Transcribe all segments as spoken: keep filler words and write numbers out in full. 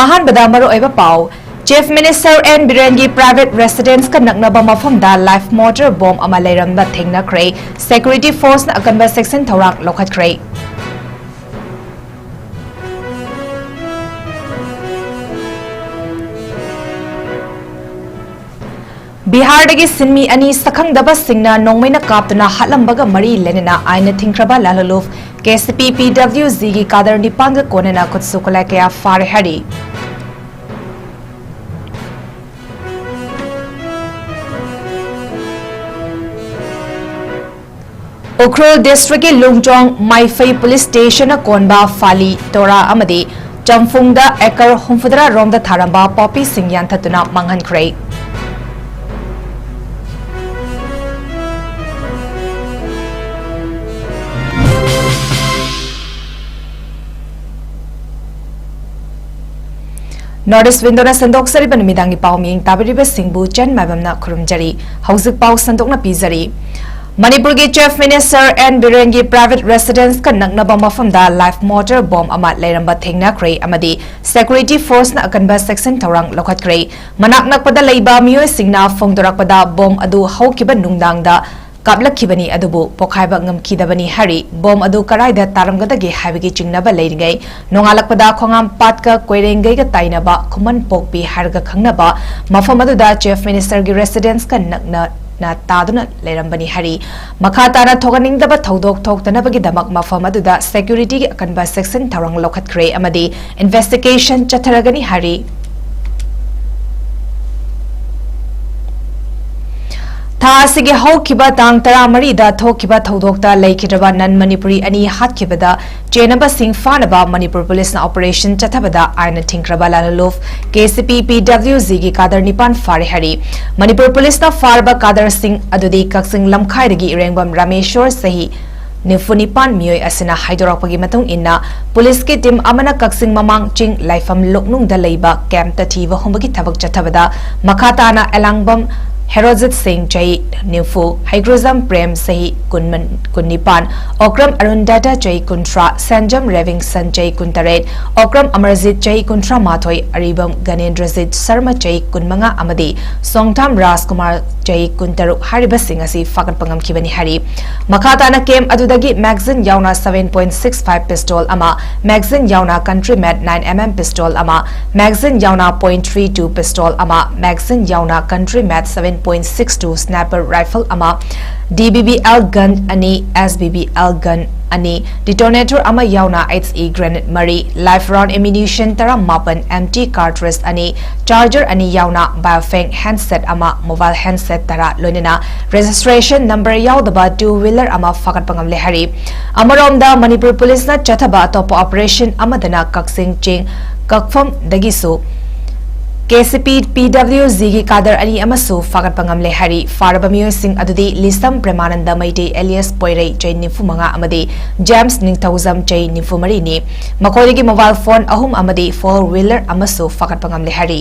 ꯑꯍꯥꯟꯕꯗ ꯃꯔꯨꯑꯣꯏꯕ ꯄꯥꯎ꯫ Chief Minister N ꯕꯤꯔꯦꯟꯒꯤ private residence ꯀ ꯅꯛꯅꯕ ꯃꯐꯝꯗ live mortar bomb ꯑꯃ ꯂꯩꯔꯝꯕ ꯊꯦꯡꯅꯈ꯭ꯔꯦ꯫ Security force ꯅ ꯑꯀꯟꯕ ꯆꯦꯛꯁꯤꯟ ꯊꯧꯔꯥꯡ ꯂꯧꯈꯠꯈ꯭ꯔꯦ꯫ ꯕꯤꯍꯥꯔꯗꯒꯤ ꯁꯤꯟꯃꯤ ꯑꯅꯤ ꯁꯛꯈꯪꯗꯕꯁꯤꯡꯅ ꯅꯣꯡꯃꯩꯅ ꯀꯥꯞꯇꯨꯅ ꯍꯥꯠꯂꯝꯕꯒ ꯃꯔꯤ ꯂꯩꯅꯅ ꯑꯥꯏꯟꯅ ꯊꯤꯡꯈ꯭ꯔꯕ ꯂꯥꯂꯨꯂꯨꯐ, ꯀꯦ ꯁꯤ ꯄꯤ ꯄꯤ ꯗꯕ꯭ꯂꯤꯎ ꯖꯤꯒꯤ ꯀꯥꯗꯔ ꯅꯤꯄꯥꯟꯒ ꯀꯣꯟꯅꯅ ꯈꯨꯠꯁꯨ ꯈꯨꯠꯂꯥꯏ ꯀꯌꯥ ꯐꯥꯔꯦ ꯍꯥꯏꯔꯤ꯫ ꯎꯈ꯭ꯔꯨꯜ district ꯀꯤ ꯂꯨꯡꯖꯣꯡ ꯃꯥꯏꯐꯩ police station ꯅ ꯀꯣꯟꯕ ꯐꯥꯂꯤ, ꯇꯣꯔꯥ ꯑꯃꯗꯤ ꯆꯝꯐꯨꯡꯗ acre ꯍꯨꯝꯐꯨꯇꯔꯥ ꯔꯣꯝꯗ ꯊꯥꯔꯝꯕ ꯄꯣꯄꯤꯁꯤꯡ ꯌꯥꯟꯊꯠꯇꯨꯅ ꯃꯥꯡꯍꯟꯈ꯭ꯔꯦ꯫ North East Window ꯅ ꯁꯟꯗꯣꯛꯆꯔꯤꯕ ꯅꯨꯃꯤꯗꯥꯡꯒꯤ ꯄꯥꯎ ꯃꯤꯌꯦꯡ ꯇꯥꯕꯤꯔꯤꯕꯁꯤꯡꯕꯨ ꯆꯟ ꯃꯥꯏꯕꯝꯅ ꯈꯨꯔꯨꯝꯖꯔꯤ꯫ ꯍꯧꯖꯤꯛ ꯄꯥꯎ ꯁꯟꯗꯣꯛꯅ ꯄꯤꯖꯔꯤ꯫ ꯃꯅꯤꯄꯨꯔꯒꯤ Chief Minister N ꯕꯤꯔꯦꯟꯒꯤ private residence ꯀ ꯅꯛꯅꯕ ꯃꯐꯝꯗ live mortar bomb ꯑꯃ ꯂꯩꯔꯝꯕ ꯊꯦꯡꯅꯈ꯭ꯔꯦ ꯑꯃꯗꯤ security force ꯅ ꯑꯀꯟꯕ ꯆꯦꯛꯁꯤꯟ ꯊꯧꯔꯥꯡ ꯂꯧꯈꯠꯈ꯭ꯔꯦ꯫ ꯃꯅꯥꯛ ꯅꯛꯄꯗ ꯂꯩꯕ ꯃꯤꯑꯣꯏꯁꯤꯡꯅ ꯐꯣꯡꯗꯣꯔꯛꯄꯗ bomb ꯑꯗꯨ ꯍꯧꯈꯤꯕ ꯅꯨꯡꯗꯥꯡꯗ ꯀꯥꯞꯂꯛꯈꯤꯕꯅꯤ, ꯑꯗꯨꯕꯨ ꯄꯣꯈꯥꯏꯕ ꯉꯝꯈꯤꯗꯕꯅꯤ ꯍꯥꯏꯔꯤ꯫ Bomb ꯑꯗꯨ ꯀꯗꯥꯏꯗ ꯇꯥꯔꯝꯒꯗꯒꯦ ꯍꯥꯏꯕꯒꯤ ꯆꯤꯡꯅꯕ ꯂꯩꯔꯤꯉꯩ, ꯅꯣꯡꯉꯥꯜꯂꯛꯄꯗ ꯈꯣꯡꯉꯥꯝꯄꯥꯠꯀ ꯀꯣꯏꯔꯦꯡꯒꯩꯒ ꯇꯥꯏꯅꯕ ꯈꯨꯃꯟ ꯄꯣꯛꯄꯤ ꯍꯥꯏꯔꯒ ꯈꯪꯅꯕ ꯃꯐꯝ ꯑꯗꯨꯗ Chief Minister ꯒꯤ residence ꯀ ꯅꯛꯅꯅ ꯇꯥꯗꯨꯅ ꯂꯩꯔꯝꯕꯅꯤ ꯍꯥꯏꯔꯤ꯫ ꯃꯈꯥ ꯇꯥꯅ ꯊꯣꯛꯍꯟꯅꯤꯡꯗꯕ ꯊꯧꯗꯣꯛ ꯊꯣꯛꯇꯅꯕꯒꯤꯗꯃꯛ ꯃꯐꯝ ꯑꯗꯨꯗ security ꯒꯤ ꯑꯀꯟꯕ ꯆꯦꯛꯁꯤꯟ ꯊꯧꯔꯥꯡ ꯂꯧꯈꯠꯈ꯭ꯔꯦ ꯑꯃꯗꯤ investigation ꯆꯠꯊꯔꯒꯅꯤ ꯍꯥꯏꯔꯤ꯫ ꯊꯥ ꯑꯁꯤꯒꯤ ꯍꯧꯈꯤꯕ ꯇꯥꯡ ꯇꯔꯥꯃꯔꯤꯗ ꯊꯣꯛꯈꯤꯕ ꯊꯧꯗꯣꯛꯇ ꯂꯩꯈꯤꯗ꯭ꯔꯕ non Manipuri ꯑꯅꯤ ꯍꯥꯠꯈꯤꯕꯗ ꯆꯦꯟꯅꯕꯁꯤꯡ ꯐꯥꯅꯕ ꯃꯅꯤꯄꯨꯔ police ꯅ operation ꯆꯠꯊꯕꯗ ꯑꯥꯏꯟꯅ ꯊꯤꯡꯈ꯭ꯔꯕ ꯂꯥꯂꯨꯂꯨꯐ, ꯀꯦ ꯁꯤ ꯄꯤ ꯄꯤ ꯗꯕ꯭ꯂꯤꯎ ꯖꯤꯒꯤ ꯀꯥꯗꯔ ꯅꯤꯄꯥꯟ ꯐꯥꯔꯦ ꯍꯥꯏꯔꯤ꯫ ꯃꯅꯤꯄꯨꯔ police ꯅ ꯐꯥꯔꯕ ꯀꯥꯗꯔꯁꯤꯡ ꯑꯗꯨꯗꯤ ꯀꯛꯆꯤꯡ ꯂꯝꯈꯥꯏꯗꯒꯤ ꯏꯔꯦꯡꯕꯝ ꯔꯥꯃꯦꯁꯣꯔ, ꯆꯍꯤ ꯅꯤꯐꯨ ꯅꯤꯄꯥꯟ ꯃꯤꯑꯣꯏ ꯑꯁꯤꯅ ꯍꯥꯏꯗꯣꯔꯛꯄꯒꯤ ꯃꯇꯨꯡ ꯏꯟꯅ, police ꯀꯤ team ꯑꯃꯅ ꯀꯛꯆꯤꯡ ꯃꯃꯥꯡ ꯆꯤꯡ ꯂꯥꯏꯐꯝ ꯂꯣꯛꯅꯨꯡꯗ ꯂꯩꯕ camp ꯇ ꯊꯤꯕ ꯍꯨꯝꯕꯒꯤ ꯊꯕꯛ ꯆꯠꯊꯕꯗ ꯃꯈꯥ ꯇꯥꯅ ꯑꯦꯂꯥꯡꯕꯝ ꯍꯦꯔꯣꯖꯤꯠ ꯁꯤꯡ ꯆꯍꯤ ꯅꯤꯐꯨ, ꯍꯩꯒ꯭ꯔꯨꯖꯝ ꯄ꯭ꯔꯦꯝ ꯆꯍꯤ ꯀꯨꯟ, ꯀꯨꯟꯅꯤꯄꯥꯟ, ꯑꯣꯀ꯭ꯔꯝ ꯑꯔꯨꯟꯗꯥꯇ ꯆꯍꯤ ꯀꯨꯟꯊ꯭ꯔꯥ, ꯁꯦꯟꯖꯝ ꯔꯦꯕꯤꯡꯁꯟ ꯆꯍꯤ ꯀꯨꯟꯇꯔꯦꯠ, ꯑꯣꯀ꯭ꯔꯝ ꯑꯃꯔꯖꯤꯠ ꯆꯍꯤ ꯀꯨꯟꯊ꯭ꯔꯥ ꯃꯥꯊꯣꯏ, ꯑꯔꯤꯕꯝ ꯒꯅꯦꯟꯗ꯭ꯔꯖꯤꯠ ꯁꯔꯃ ꯆꯍꯤ ꯀꯨꯟꯃꯉꯥ ꯑꯃꯗꯤ ꯁꯣꯡꯊꯥꯝ ꯔꯥꯖꯀꯨꯃꯥꯔ ꯆꯍꯤ ꯀꯨꯟꯇꯔꯨꯛ ꯍꯥꯏꯔꯤꯕꯁꯤꯡ ꯑꯁꯤ ꯐꯥꯒꯠꯄ ꯉꯝꯈꯤꯕꯅꯤ ꯍꯥꯏꯔꯤ꯫ ꯃꯈꯥ ꯇꯥꯅ ꯀꯦꯝꯞ ꯑꯗꯨꯗꯒꯤ ꯃꯦꯒꯥꯖꯤꯟ ꯌꯥꯎꯅ seven point six five pistol ꯑꯃ, ꯃꯦꯒꯥꯖꯤꯟ ꯌꯥꯎꯅ country made nine M M pistol ꯑꯃ, ꯃꯦꯒꯥꯖꯤꯟ ꯌꯥꯎꯅ point three two pistol ꯑꯃ, ꯃꯦꯒꯥꯖꯤꯟ ꯌꯥꯎꯅ country made seven point six two sniper rifle ꯑꯃ, D B B L gun ꯑꯅꯤ, S B B L gun ꯑꯅꯤ, detonator ꯑꯃ ꯌꯥꯎꯅ H E grenade ꯃꯔꯤ, live round ammunition ꯇꯔꯥꯃꯥꯄꯟ, empty cartridge ꯑꯅꯤ, charger ꯑꯅꯤ ꯌꯥꯎꯅ Baofeng handset ꯑꯃ, mobile handset ꯇꯔꯥ ꯂꯣꯏꯅꯅ registration number ꯌꯥꯎꯗꯕ two wheeler ꯑꯃ ꯐꯥꯒꯠꯄ ꯉꯝꯂꯦ ꯍꯥꯏꯔꯤ꯫ ꯑꯃꯔꯣꯝꯗ ꯃꯅꯤꯄꯨꯔ ꯄꯨꯂꯤꯁꯅ ꯆꯠꯊꯕ ꯑꯇꯣꯞꯄ operation ꯑꯃꯗꯅ ꯀꯛꯆꯤꯡ ꯆꯤꯡ ꯀꯛꯐꯝꯗꯒꯤꯁꯨ K C P P W G ꯒꯤ cadre ꯑꯅꯤ ꯑꯃꯁꯨ ꯐꯥꯒꯠꯄ ꯉꯝꯂꯦ ꯍꯥꯏꯔꯤ꯫ ꯐꯥꯔꯕ ꯃꯤꯑꯣꯏꯁꯤꯡ ꯑꯗꯨꯗꯤ ꯂꯤꯁꯝ ꯄ꯭ꯔꯦꯃꯥꯅꯟꯗ ꯃꯩꯇꯩ alias ꯄꯣꯏꯔꯩ ꯆꯍꯤ ꯅꯤꯐꯨ ꯃꯉꯥ ꯑꯃꯗꯤ ꯖꯦꯝꯁ ꯅꯤꯡꯊꯧꯖꯝ ꯆꯍꯤ ꯅꯤꯐꯨ ꯃꯔꯤꯅꯤ꯫ ꯃꯈꯣꯏꯗꯒꯤ mobile phone ꯑꯍꯨꯝ ꯑꯃꯗꯤ four wheeler ꯑꯃꯁꯨ ꯐꯥꯒꯠꯄ ꯉꯝꯂꯦ ꯍꯥꯏꯔꯤ꯫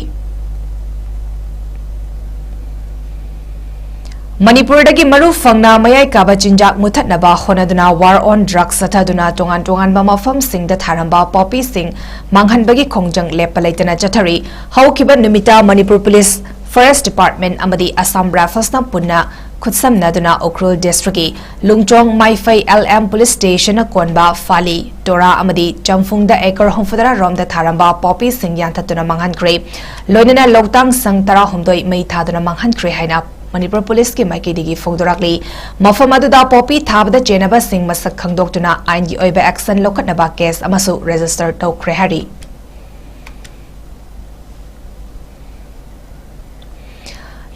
ꯃꯅꯤꯄꯨꯔꯗꯒꯤ ꯃꯔꯨ ꯐꯪꯅ ꯃꯌꯥꯏ ꯀꯥꯕ ꯆꯤꯟꯖꯥꯛ ꯃꯨꯊꯠꯅꯕ ꯍꯣꯠꯅꯗꯨꯅ war on drugs ꯆꯠꯊꯗꯨꯅ ꯇꯣꯉꯥꯟ ꯇꯣꯉꯥꯟꯕ ꯃꯐꯝꯁꯤꯡꯗ ꯊꯥꯔꯝꯕ ꯄꯣꯄꯤꯁꯤꯡ ꯃꯥꯡꯍꯟꯕꯒꯤ ꯈꯣꯡꯖꯪ ꯂꯦꯞꯄ ꯂꯩꯇꯅ ꯆꯠꯊꯔꯤ꯫ ꯍꯧꯈꯤꯕ ꯅꯨꯃꯤꯠꯇ ꯃꯅꯤꯄꯨꯔ ꯄꯨꯂꯤꯁ, forest department ꯑꯃꯗꯤ Assam Riflesꯅ ꯄꯨꯟꯅ ꯈꯨꯠꯁꯝꯅꯗꯨꯅ ꯎꯈ꯭ꯔꯨꯜ districtꯀꯤ ꯂꯨꯡꯆꯣꯡ ꯃꯥꯏꯐꯩ L M police stationꯅ ꯀꯣꯟꯕ ꯐꯥꯂꯤ, ꯇꯣꯔꯥ ꯑꯃꯗꯤ ꯆꯝꯐꯨꯡꯗ acre ꯍꯨꯝꯐꯨꯇꯔꯥ ꯔꯣꯝꯗ ꯊꯥꯔꯝꯕ ꯄꯣꯄꯤꯁꯤꯡ ꯌꯥꯟꯊꯠꯇꯨꯅ ꯃꯥꯡꯍꯟꯈ꯭ꯔꯦ꯫ ꯂꯣꯏꯅꯅ ꯂꯧꯇꯥꯡ ꯁꯪ ꯇꯔꯥꯍꯨꯝꯗꯣꯏ ꯃꯩ ꯊꯥꯗꯨꯅ ꯃꯥꯡꯍꯟꯈ꯭ꯔꯦ ꯍꯥꯏꯅ ꯃꯅꯤꯄꯨꯔ ꯄꯨꯂꯤꯁꯀꯤ ꯃꯥꯏꯀꯩꯗꯒꯤ ꯐꯣꯡꯗꯣꯔꯛꯂꯤ꯫ ꯃꯐꯝ ꯑꯗꯨꯗ ꯄꯣꯄꯤ ꯊꯥꯕꯗ ꯆꯦꯟꯅꯕꯁꯤꯡ ꯃꯁꯛ ꯈꯪꯗꯣꯛꯇꯨꯅ ꯑꯥꯏꯟꯒꯤ ꯑꯣꯏꯕ action ꯂꯧꯈꯠꯅꯕ case ꯑꯃꯁꯨ register ꯇꯧꯈ꯭ꯔꯦ ꯍꯥꯏꯔꯤ꯫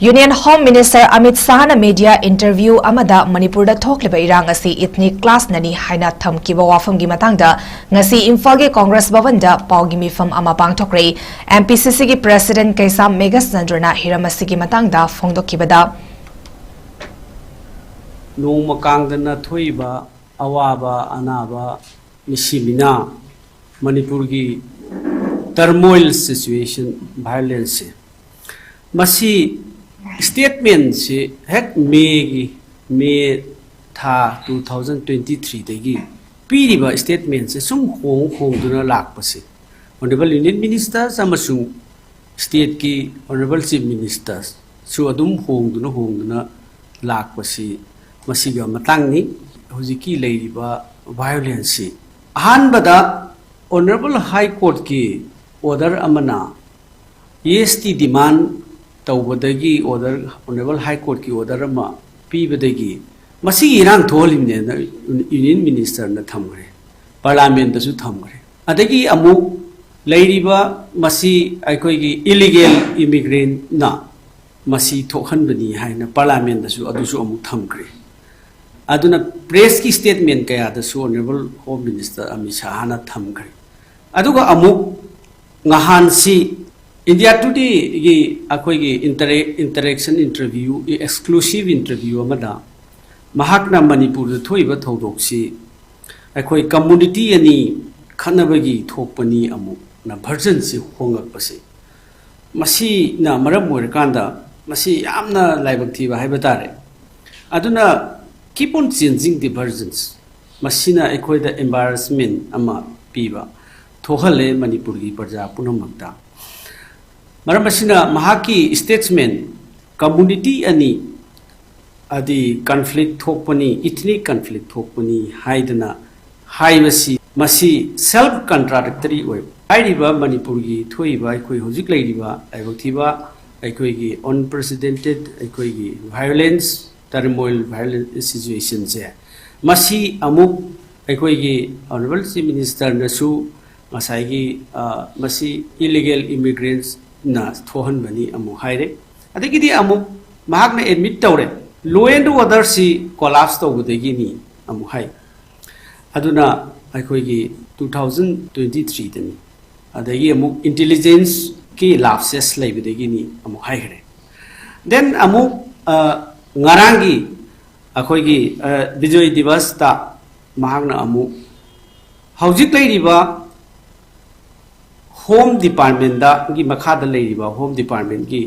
Union Home Minister Amit ꯁꯥꯍꯅ media interview ꯑꯃꯗ ꯃꯅꯤꯄꯨꯔꯗ ꯊꯣꯛꯂꯤꯕ ꯏꯔꯥꯡ ꯑꯁꯤ ethnic clashꯅꯅꯤ ꯍꯥꯏꯅ ꯊꯝꯈꯤꯕ ꯋꯥꯐꯝꯒꯤ ꯃꯇꯥꯡꯗ ꯉꯁꯤ ꯏꯝꯐꯥꯜꯒꯤ ꯀꯣꯡꯒ꯭ꯔꯦꯁ ꯚꯕꯟꯗ ꯄꯥꯎꯒꯤ ꯃꯤꯐꯝ ꯑꯃ ꯄꯥꯡꯊꯣꯛꯈ꯭ꯔꯦ꯫ M P C Cꯒꯤ president ꯀꯩꯁꯥꯝ ꯃꯦꯘꯆꯟꯗ꯭ꯔꯅ ꯍꯤꯔꯝ ꯑꯁꯤꯒꯤ ꯃꯇꯥꯡꯗ ꯐꯣꯡꯗꯣꯛꯈꯤꯕꯗ, ꯅꯣꯡꯃ ꯀꯥꯡꯗꯅ ꯊꯣꯛꯏꯕ ꯑꯋꯥꯕ ꯑꯅꯥꯕ, ꯃꯤꯁꯤ ꯃꯤꯅꯥ, ꯃꯅꯤꯄꯨꯔꯒꯤ turmoil situation, violenceꯁꯦ, ꯃꯁꯤ ꯁ꯭ꯇꯦꯠꯃꯦꯟꯁꯤ ꯍꯦꯛ ꯃꯦꯒꯤ, ꯃꯦ ꯊꯥ ꯇꯨ ꯊꯥꯎꯖꯟ ꯇ꯭ꯋꯦꯟꯇꯤ ꯊ꯭ꯔꯤꯗꯒꯤ ꯄꯤꯔꯤꯕ ꯁ꯭ꯇꯦꯠꯃꯦꯟꯁꯦ ꯁꯨꯝ ꯍꯣꯡ ꯍꯣꯡꯗꯨꯅ ꯂꯥꯛꯄꯁꯦ, ꯑꯣꯅꯔꯦꯕꯜ ꯌꯨꯅꯤꯌꯟ ꯃꯤꯅꯤꯁꯇꯔꯁ ꯑꯃꯁꯨꯡ ꯁ꯭ꯇꯦꯠꯀꯤ ꯑꯣꯅꯔꯦꯕꯜ ꯆꯤꯐ ꯃꯤꯅꯤꯁꯇꯔꯁꯨ ꯑꯗꯨꯝ ꯍꯣꯡꯗꯨꯅ ꯍꯣꯡꯗꯨꯅ ꯂꯥꯛꯄꯁꯤ ꯃꯁꯤꯒ ꯃꯇꯥꯡꯅꯤ꯫ ꯍꯧꯖꯤꯛꯀꯤ ꯂꯩꯔꯤꯕ ꯚꯥꯏꯑꯣꯂꯦꯟꯁꯁꯤ ꯑꯍꯥꯟꯕꯗ ꯑꯣꯅꯔꯦꯕꯜ ꯍꯥꯏ ꯀꯣꯔꯠꯀꯤ ꯑꯣꯔꯗꯔ ꯑꯃꯅ ꯌꯦꯁ ꯇꯤ ꯗꯤꯃꯥꯟ ꯇꯧꯕꯗꯒꯤ ꯑꯣꯔꯗꯔ, ꯑꯣꯅꯔꯦꯕꯜ ꯍꯥꯏ ꯀꯣꯔꯠꯀꯤ ꯑꯣꯔꯗꯔ ꯑꯃ ꯄꯤꯕꯗꯒꯤ ꯃꯁꯤꯒꯤ ꯏꯔꯥꯡ ꯊꯣꯛꯍꯜꯂꯤꯕꯅꯦꯅ ꯌꯨꯅꯤꯌꯟ ꯃꯤꯅꯤꯁꯇꯔꯅ ꯊꯝꯈ꯭ꯔꯦ, ꯄꯥꯔꯂꯥꯃꯦꯟꯗꯁꯨ ꯊꯝꯈ꯭ꯔꯦ꯫ ꯑꯗꯒꯤ ꯑꯃꯨꯛ ꯂꯩꯔꯤꯕ ꯃꯁꯤ ꯑꯩꯈꯣꯏꯒꯤ ꯏꯂꯤꯒꯦꯜ ꯏꯃꯤꯒ꯭ꯔꯦꯟꯅ ꯃꯁꯤ ꯊꯣꯛꯍꯟꯕꯅꯤ ꯍꯥꯏꯅ ꯄꯥꯔꯂꯥꯃꯦꯟꯗꯁꯨ ꯑꯗꯨꯁꯨ ꯑꯃꯨꯛ ꯊꯝꯈ꯭ꯔꯦ꯫ ꯑꯗꯨꯅ ꯄ꯭ꯔꯦꯁꯀꯤ ꯁ꯭ꯇꯦꯠꯃꯦꯟ ꯀꯌꯥꯗꯁꯨ ꯑꯣꯅꯔꯦꯕꯜ ꯍꯣꯝ ꯃꯤꯅꯤꯁꯇꯔ ꯑꯃꯤꯠ ꯁꯥꯍꯅ ꯊꯝꯈ꯭ꯔꯦ꯫ ꯑꯗꯨꯒ ꯑꯃꯨꯛ ꯉꯍꯥꯟꯁꯤ ꯏꯟꯗꯤꯌꯥ ꯇꯨꯗꯦꯒꯤ ꯑꯩꯈꯣꯏꯒꯤ interact-, interaction interview, exclusive interview ꯑꯃꯗ ꯃꯍꯥꯛꯅ ꯃꯅꯤꯄꯨꯔꯗ ꯊꯣꯛꯏꯕ ꯊꯧꯗꯣꯛꯁꯤ ꯑꯩꯈꯣꯏ ꯀꯝꯃꯨꯅꯤꯇꯤ ꯑꯅꯤ ꯈꯠꯅꯕꯒꯤ ꯊꯣꯛꯄꯅꯤ ꯑꯃꯨꯛꯅ ꯚꯔꯖꯟꯁꯤ ꯍꯣꯡꯂꯛꯄꯁꯤ, ꯃꯁꯤꯅ ꯃꯔꯝ ꯑꯣꯏꯔꯀꯥꯟꯗ ꯃꯁꯤ ꯌꯥꯝꯅ ꯂꯥꯏꯕꯛ ꯊꯤꯕ ꯍꯥꯏꯕ ꯇꯥꯔꯦ꯫ ꯑꯗꯨꯅ keep on changing the versions, ꯃꯁꯤꯅ ꯑꯩꯈꯣꯏꯗ embarrassment ꯑꯃ ꯄꯤꯕ ꯊꯣꯛꯍꯜꯂꯦ ꯃꯅꯤꯄꯨꯔꯒꯤ ꯄ꯭ꯔꯖꯥ ꯄꯨꯝꯅꯃꯛꯇ꯫ ꯃꯔꯝ ꯑꯁꯤꯅ ꯃꯍꯥꯛꯀꯤ ꯁ꯭ꯇꯦꯠꯃꯦꯟ, ꯀꯝꯃꯨꯅꯤꯇꯤ ꯑꯅꯤ ꯑꯗꯤ ꯀꯟꯐ꯭ꯂꯤꯛ ꯊꯣꯛꯄꯅꯤ, ꯏꯊꯅꯤꯛ ꯀꯟꯐ꯭ꯂꯤꯛ ꯊꯣꯛꯄꯅꯤ ꯍꯥꯏꯗꯅ ꯍꯥꯏꯕꯁꯤ, ꯃꯁꯤ ꯁꯦꯜꯐ ꯀꯟꯇ꯭ꯔꯥꯗꯤꯛꯇꯔꯤ ꯑꯣꯏ꯫ ꯍꯥꯏꯔꯤꯕ ꯃꯅꯤꯄꯨꯔꯒꯤ ꯊꯣꯛꯏꯕ ꯑꯩꯈꯣꯏ ꯍꯧꯖꯤꯛ ꯂꯩꯔꯤꯕ ꯂꯥꯏꯕꯛ ꯊꯤꯕ ꯑꯩꯈꯣꯏꯒꯤ unprecedented ꯑꯩꯈꯣꯏꯒꯤ violence, turmoil, violent situation ꯁꯦ, ꯃꯁꯤ ꯑꯃꯨꯛ ꯑꯩꯈꯣꯏꯒꯤ ꯑꯣꯅꯔꯦꯕꯜ ꯆꯤꯐ ꯃꯤꯅꯤꯁꯇꯔꯅꯁꯨ ꯉꯁꯥꯏꯒꯤ, ꯑ, ꯃꯁꯤ ꯏꯂꯤꯒꯦꯜ ꯏꯃꯤꯒ꯭ꯔꯦꯟꯁꯅ ꯊꯣꯛꯍꯟꯕꯅꯤ ꯑꯃꯨꯛ ꯍꯥꯏꯔꯦ꯫ ꯑꯗꯒꯤꯗꯤ ꯑꯃꯨꯛ ꯃꯍꯥꯛꯅ ꯑꯦꯗꯃꯤꯠ ꯇꯧꯔꯦ, law and order ꯁꯤ collapse ꯇꯧꯕꯗꯒꯤꯅꯤ ꯑꯃꯨꯛ ꯍꯥꯏ꯫ ꯑꯗꯨꯅ ꯑꯩꯈꯣꯏꯒꯤ ꯇꯨ ꯊꯥꯎꯖꯟ ꯇ꯭ꯋꯦꯟꯇꯤ ꯊ꯭ꯔꯤꯗꯅꯤ, ꯑꯗꯒꯤ ꯑꯃꯨꯛ ꯏꯟꯇꯦꯂꯤꯖꯦꯟꯁꯀꯤ ꯂꯥꯞꯁꯦꯁ ꯂꯩꯕꯗꯒꯤꯅꯤ ꯑꯃꯨꯛ ꯍꯥꯏꯈ꯭ꯔꯦ꯫ ꯗꯦꯟ ꯑꯃꯨꯛ, ꯑ, ꯉꯔꯥꯡꯒꯤ ꯑꯩꯈꯣꯏꯒꯤ, ꯑ, ꯕꯤꯖꯣꯏ ꯗꯤꯕꯁꯇ ꯃꯍꯥꯛꯅ ꯑꯃꯨꯛ ꯍꯧꯖꯤꯛ ꯂꯩꯔꯤꯕ ꯍꯣꯝ ꯗꯤꯄꯥꯔꯠꯃꯦꯟꯗꯒꯤ ꯃꯈꯥꯗ ꯂꯩꯔꯤꯕ ꯍꯣꯝ ꯗꯤꯄꯥꯔꯠꯃꯦꯟꯒꯤ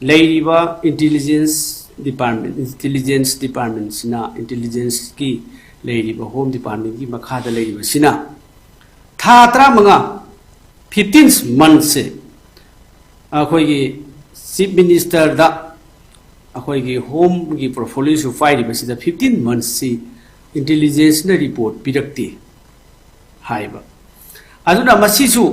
ꯂꯩꯔꯤꯕ ꯏꯟꯇꯦꯂꯤꯖꯦꯟꯁ ꯗꯤꯄꯥꯔꯠꯃꯦꯟ, ꯏꯟꯇꯦꯂꯤꯖꯦꯟꯁ ꯗꯤꯄꯥꯔꯠꯃꯦꯟꯁꯤꯅ, ꯏꯟꯇꯦꯂꯤꯖꯦꯟꯁꯀꯤ ꯂꯩꯔꯤꯕ ꯍꯣꯝ ꯗꯤꯄꯥꯔꯠꯃꯦꯟꯒꯤ ꯃꯈꯥꯗ ꯂꯩꯔꯤꯕꯁꯤꯅ ꯊꯥ ꯇꯔꯥꯃꯉꯥ, ꯐꯤꯐꯇꯤꯟ ꯃꯟꯊꯁꯁꯦ ꯑꯩꯈꯣꯏꯒꯤ ꯆꯤꯐ ꯃꯤꯅꯤꯁꯇꯔꯗ ꯑꯩꯈꯣꯏꯒꯤ ꯍꯣꯝꯒꯤ ꯄꯣꯔꯠꯐꯣꯂꯤꯑꯣꯁꯨ ꯄꯥꯏꯔꯤꯕꯁꯤꯗ ꯐꯤꯐꯇꯤꯟ ꯃꯟꯊꯁꯁꯤ ꯏꯟꯇꯦꯂꯤꯖꯦꯟꯁꯅ ꯔꯤꯄꯣꯔꯠ ꯄꯤꯔꯛꯇꯦ ꯍꯥꯏꯕ꯫ ꯑꯗꯨꯅ ꯃꯁꯤꯁꯨ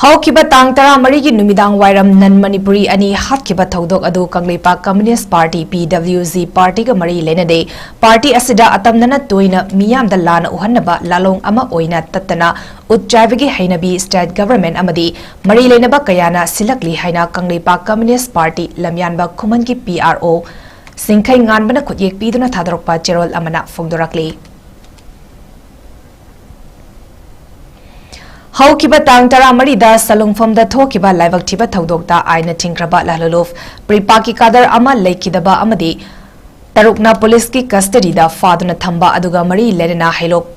ꯍꯧꯈꯤꯕ ꯇꯥꯡ ꯇꯔꯥꯃꯔꯤꯒꯤ ꯅꯨꯃꯤꯗꯥꯡ ꯋꯥꯏꯔꯝ ꯅꯟ ꯃꯅꯤꯄꯨꯔꯤ ꯑꯅꯤ ꯍꯥꯠꯈꯤꯕ ꯊꯧꯗꯣꯛ ꯑꯗꯨ ꯀꯪꯂꯩꯄꯥꯛ ꯀꯝꯌꯨꯅꯤꯁ꯭ꯠ ꯄꯥꯔꯇꯤ, ꯄꯤ ꯗꯕ꯭ꯂꯤꯌꯨ ꯖꯤ, ꯄꯥꯔꯇꯤꯒ ꯃꯔꯤ ꯂꯩꯅꯗꯦ꯫ ꯄꯥꯔꯇꯤ ꯑꯁꯤꯗ ꯑꯇꯝꯅꯅ ꯇꯣꯏꯅ ꯃꯤꯌꯥꯝꯗ ꯂꯥꯟꯅ ꯎꯍꯟꯅꯕ ꯂꯥꯂꯣꯡ ꯑꯃ ꯑꯣꯏꯅ ꯇꯠꯇꯅ ꯎꯠ ꯆꯥꯏꯕꯒꯤ ꯍꯩꯅꯕꯤ ꯁ꯭ꯇꯦꯠ ꯒꯚꯔꯟꯃꯦꯟꯠ ꯑꯃꯗꯤ ꯃꯔꯤ ꯂꯩꯅꯕ ꯀꯌꯥꯅ ꯁꯤꯜꯂꯛꯂꯤ ꯍꯥꯏꯅ ꯀꯪꯂꯩꯄꯥꯛ ꯀꯝꯌꯨꯅꯤꯁ꯭ꯠ ꯄꯥꯔꯇꯤ ꯂꯝꯌꯥꯟꯕ ꯈꯨꯃꯟꯒꯤ ꯄꯤ ꯑꯥꯔ ꯑꯣ ꯁꯤꯡꯈꯩ ꯉꯥꯟꯕꯅ ꯈꯨꯠꯌꯦꯛ ꯄꯤꯗꯨꯅ ꯊꯥꯗꯣꯔꯛꯄ ꯆꯦꯔꯣꯜ ꯑꯃꯅ ꯐꯣꯡꯗꯣꯔꯛꯂꯤ꯫ ꯍꯧꯈꯤꯕ ꯇꯥꯡ ꯇꯔꯥꯃꯔꯤꯗ ꯁꯂꯨꯡꯐꯝꯗ ꯊꯣꯛꯈꯤꯕ ꯂꯥꯏꯕꯛ ꯊꯤꯕ ꯊꯧꯗꯣꯛꯇ ꯑꯥꯏꯟꯅ ꯊꯤꯡꯈ꯭ꯔꯕ ꯂꯥꯂꯨꯂꯨꯐ ꯄ꯭ꯔꯤꯄꯥꯀꯤ ꯀꯥꯗꯔ ꯑꯃ ꯂꯩꯈꯤꯗꯕ ꯑꯃꯗꯤ ꯇꯔꯨꯛꯅ ꯄꯨꯂꯤꯁꯀꯤ ꯀꯁꯇꯗꯤꯗ ꯐꯥꯗꯨꯅ ꯊꯝꯕ ꯑꯗꯨꯒ ꯃꯔꯤ ꯂꯩꯅꯅ ꯍꯩꯔꯣꯛ,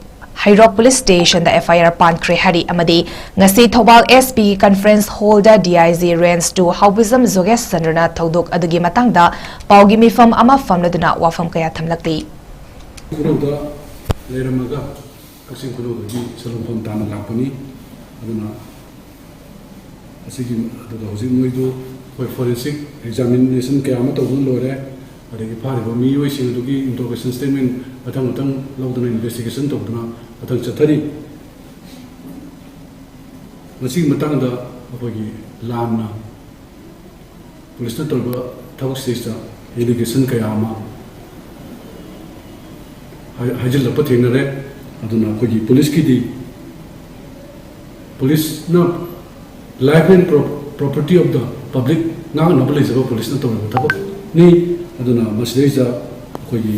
ꯍꯩꯔꯣꯛ ꯄꯨꯂꯤꯁ ꯁ꯭ꯇꯦꯁꯟꯗ ꯑꯦꯐ ꯑꯥꯏ ꯑꯥꯔ ꯄꯥꯟꯈ꯭ꯔꯦ ꯍꯥꯏꯔꯤ꯫ ꯑꯃꯗꯤ ꯉꯁꯤ ꯊꯧꯕꯥꯜ ꯑꯦꯁ ꯄꯤꯒꯤ ꯀꯟꯐꯔꯦꯟꯁ ꯍꯣꯜꯗ D I G range two Haobijam ꯖꯣꯒꯦꯁ ꯆꯟꯗ꯭ꯔꯅ ꯊꯧꯗꯣꯛ ꯑꯗꯨꯒꯤ ꯃꯇꯥꯡꯗ ꯄꯥꯎꯒꯤ ꯃꯤꯐꯝ ꯑꯃ ꯐꯝꯂꯗꯨꯅ ꯋꯥꯐꯝ ꯀꯌꯥ ꯊꯝꯂꯛꯂꯤ꯫ ꯈꯨꯅꯧꯗ ꯂꯩꯔꯝꯃꯒ ꯀꯛꯆꯤꯡ ꯈꯨꯅꯧꯗꯒꯤ ꯁꯂꯨꯡꯐꯝ ꯇꯥꯟꯅ ꯂꯥꯛꯄꯅꯤ꯫ ꯑꯗꯨꯅ ꯑꯁꯤꯒꯤ, ꯑꯗꯨꯒ ꯍꯧꯖꯤꯛ ꯃꯣꯏꯗꯨ ꯑꯩꯈꯣꯏ ꯐꯣꯔꯦꯟꯁꯤꯛ ꯑꯦꯛꯖꯥꯃꯤꯅꯦꯁꯟ ꯀꯌꯥ ꯑꯃ ꯇꯧꯗꯨꯅ ꯂꯣꯏꯔꯦ꯫ ꯑꯗꯒꯤ ꯐꯥꯔꯤꯕ ꯃꯤꯑꯣꯏꯁꯤꯡ ꯑꯗꯨꯒꯤ ꯏꯟꯇ꯭ꯔꯣꯒꯦꯁꯟ ꯁ꯭ꯇꯦꯠꯃꯦꯟ ꯃꯊꯪ ꯃꯊꯪ ꯂꯧꯗꯨꯅ ꯏꯟꯚꯦꯁꯇꯤꯒꯦꯁꯟ ꯇꯧꯗꯨꯅ ꯃꯊꯪ ꯆꯠꯊꯔꯤ꯫ ꯃꯁꯤꯒꯤ ꯃꯇꯥꯡꯗ ꯑꯩꯈꯣꯏꯒꯤ ꯂꯥꯟꯅ ꯄꯨꯂꯤꯁꯅ ꯇꯧꯔꯤꯕ ꯊꯕꯛꯁꯤꯗꯩꯁꯤꯗ ꯑꯦꯂꯤꯒꯦꯁꯟ ꯀꯌꯥ ꯑꯃ ꯍꯥꯏ-, ꯍꯥꯏꯖꯤꯜꯂꯛꯄ ꯊꯦꯡꯅꯔꯦ꯫ ꯑꯗꯨꯅ ꯑꯩꯈꯣꯏꯒꯤ ꯄꯨꯂꯤꯁꯀꯤꯗꯤ, ꯄꯨꯂꯤꯁꯅ life and pro-, property of the public ꯉꯥꯛꯅꯕ ꯂꯩꯖꯕ ꯄꯨꯂꯤꯁꯅ ꯇꯧꯔꯤꯕ ꯊꯕꯛꯅꯤ꯫ ꯑꯗꯨꯅ ꯃꯁꯤꯗꯩꯁꯤꯗ ꯑꯩꯈꯣꯏꯒꯤ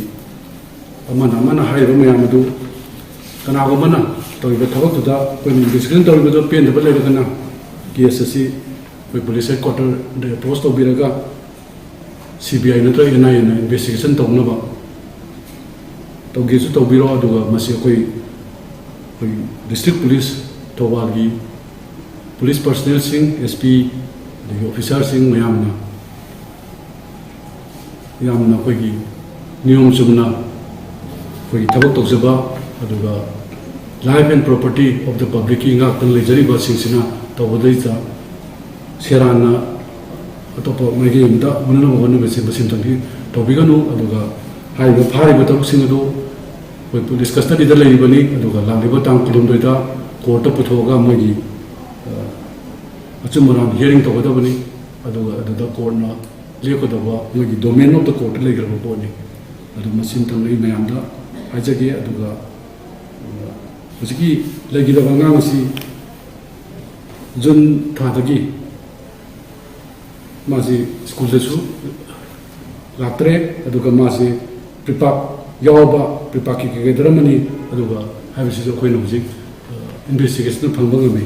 ꯑꯃꯅ ꯑꯃꯅ ꯍꯥꯏꯔꯤꯕ ꯃꯌꯥꯝ ꯑꯗꯨ ꯀꯅꯥꯒꯨꯝꯕꯅ ꯇꯧꯔꯤꯕ ꯊꯕꯛꯇꯨꯗ ꯑꯩꯈꯣꯏꯅ ꯏꯟꯚꯦꯁꯇꯤꯒꯦꯁꯟ ꯇꯧꯔꯤꯕꯗꯨ ꯄꯦꯟꯗꯕ ꯂꯩꯔꯒꯅ ꯀꯦꯁ ꯑꯁꯤ ꯑꯩꯈꯣꯏ ꯄꯨꯂꯤꯁ ꯍꯦꯗꯀ꯭ꯋꯥꯇꯔꯗ ꯑꯦꯄ꯭ꯔꯣꯁ ꯇꯧꯕꯤꯔꯒ ꯁꯤ ꯕꯤ ꯑꯥꯏ ꯅꯠꯇ꯭ꯔꯒ ꯑꯦꯟ ꯑꯥꯏ ꯑꯦꯅ ꯏꯟꯚꯦꯁꯇꯤꯒꯦꯁꯟ ꯇꯧꯅꯕ ꯇꯧꯒꯦꯁꯨ ꯇꯧꯕꯤꯔꯣ꯫ ꯑꯗꯨꯒ ꯃꯁꯤ ꯑꯩꯈꯣꯏ, ꯑꯩꯈꯣꯏ ꯗꯤꯁꯇ꯭ꯔꯤꯛ ꯄꯨꯂꯤꯁ ꯊꯧꯕꯥꯜꯒꯤ ꯄꯨꯂꯤꯁ ꯄꯔꯁꯅꯦꯜꯁꯤꯡ, ꯑꯦꯁ ꯄꯤ, ꯑꯩꯈꯣꯏꯒꯤ ꯑꯣꯐꯤꯁꯥꯔꯁꯤꯡ ꯃꯌꯥꯝꯅ ꯌꯥꯝꯅ ꯑꯩꯈꯣꯏꯒꯤ ꯅꯤꯌꯣꯝ ꯆꯨꯝꯅ ꯑꯩꯈꯣꯏꯒꯤ ꯊꯕꯛ ꯇꯧꯖꯕ, ꯑꯗꯨꯒ life and property of the publicꯀꯤ ꯉꯥꯛꯇꯨꯅ ꯂꯩꯖꯔꯤꯕꯁꯤꯡꯁꯤꯅ ꯇꯧꯕꯗꯩꯗ ꯁꯦꯔꯥꯟꯅ ꯑꯇꯣꯞꯄ ꯃꯥꯏꯀꯩ ꯑꯃꯗ ꯎꯅꯅꯕ ꯍꯣꯠꯅꯕꯁꯦ ꯃꯁꯤꯝꯇꯪꯗꯤ ꯇꯧꯕꯤꯒꯅꯨ꯫ ꯑꯗꯨꯒ ꯍꯥꯏꯔꯤꯕ ꯐꯥꯔꯤꯕ ꯇꯔꯨꯛꯁꯤꯡ ꯑꯗꯨ ꯑꯩꯈꯣꯏ ꯄꯨꯂꯤꯁ ꯀꯁꯇꯗꯤꯗ ꯂꯩꯔꯤꯕꯅꯤ꯫ ꯑꯗꯨꯒ ꯂꯥꯛꯂꯤꯕ ꯇꯥꯡ ꯀꯨꯟꯍꯨꯝꯗꯣꯏꯗ ꯀꯣꯔꯠꯇ ꯄꯨꯊꯣꯛꯑꯒ ꯃꯣꯏꯒꯤ, ꯑ, ꯑꯆꯨꯝ ꯑꯔꯥꯟ ꯍꯤꯌꯥꯔꯤꯡ ꯇꯧꯒꯗꯕꯅꯤ꯫ ꯑꯗꯨꯒ ꯑꯗꯨꯗ ꯀꯣꯔꯠꯅ ꯂꯦꯞꯀꯗꯧꯕ ꯃꯣꯏꯒꯤ domain of the courtꯇ ꯂꯩꯈ꯭ꯔꯕ ꯄꯣꯠꯅꯤ꯫ ꯑꯗꯨ ꯃꯁꯤꯝꯇꯪ ꯑꯩ ꯃꯌꯥꯝꯗ ꯍꯥꯏꯖꯒꯦ꯫ ꯑꯗꯨꯒ, ꯑ, ꯍꯧꯖꯤꯛꯀꯤ ꯂꯩꯈꯤꯗꯕ ꯑꯉꯥꯡ ꯑꯁꯤ ꯖꯨꯟ ꯊꯥꯗꯒꯤ ꯃꯥꯁꯤ ꯁ꯭ꯀꯨꯜꯗꯁꯨ ꯂꯥꯛꯇ꯭ꯔꯦ, ꯑꯗꯨꯒ ꯃꯥꯁꯤ ꯄ꯭ꯔꯤꯄꯥꯛ ꯌꯥꯎꯕ, ꯄ꯭ꯔꯤꯄꯥꯛꯀꯤ ꯀꯦꯗꯔ ꯑꯃꯅꯤ꯫ ꯑꯗꯨꯒ ꯍꯥꯏꯕꯁꯤꯁꯨ ꯑꯩꯈꯣꯏꯅ ꯍꯧꯖꯤꯛ, ꯑ, ꯏꯟꯚꯦꯁꯇꯤꯒꯦꯁꯟꯗ ꯐꯪꯕ ꯉꯝꯃꯤ꯫